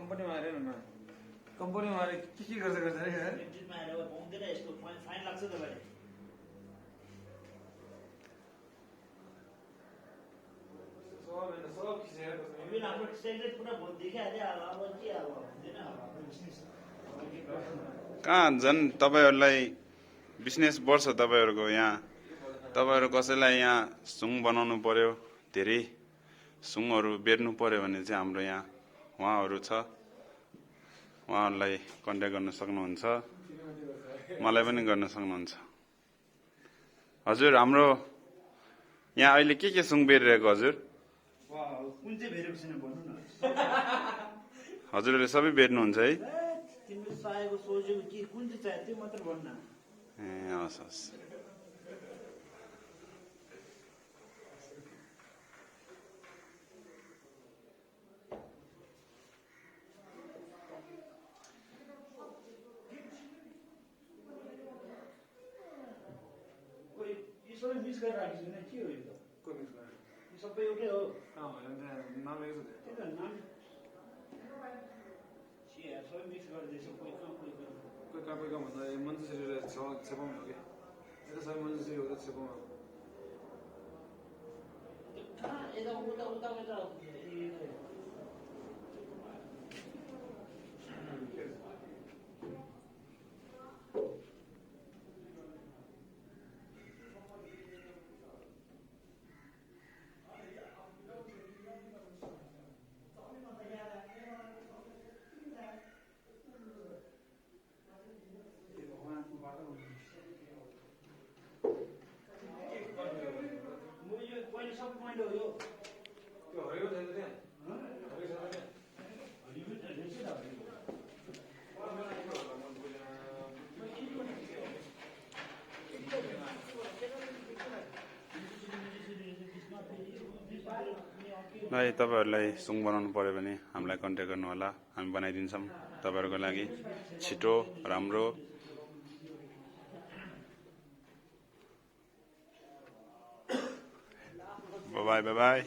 कम्पनीमा हेरेन न कम्पनीमा के गर्छ गर्छ अरे यार एप्रिलमा आएर पाउँदैन यसको फाइन लाग्छ तपाईले सब खिचेर अभी हाम्रो सेक्रेट पुरा भोट देखाइहाल्यो अब के अब हुँदैन अब हाम्रो बिजनेस कहाँ झन् तपाईहरुलाई बिजनेस बढ्छ तपाईहरुको यहाँ तपाईहरु कसैलाई यहाँ सुङ बनाउनु पर्यो धेरै सुङहरु बेर्नु पर्यो भने चाहिँ हाम्रो यहाँ उहाँहरु छ उहाँहरुलाई कन्ट्याक्ट गर्न सक्नुहुन्छ मलाई पनि गर्न सक्नुहुन्छ हजुर हाम्रो यहाँ अहिले के सुङ बेरिरहेको हजुर कुन चाहिँ भेरेको छैन भन्नु न हजुरले सबै बेर्नुहुन्छ है तिमीले चाहेको सोचेको के कुन चाहिँ चाहे त्यो मात्र भन्न ए हस् हस् यो सबै मिक्स गरेर राखेको छैन के हो यो को मिक्स गर्यो यो सबै एउटै हो कहाँ भयो नाम लेखेको छ त्यही त नाम सबै मिक्स गरिदिएछ कोही कहाँ कोही कहाँ कोही कहाँ भन्दा मन्जुश्री छेपाउनु हो कि यता सबै मन्जुश्री हो त छेपाउनु कहाँ यता उता उता उता सब पॉइंट हो यो त्यो हरियो छैन त्यहाँ हरियो छैन त्यहाँ भाइ तपाईहरुलाई सुङ बनाउनु पर्यो भने हामीलाई कन्ट्याक्ट गर्नु होला हामी बनाइदिन्छौं तपाईहरुको लागि छिटो राम्रो बाइ बाइ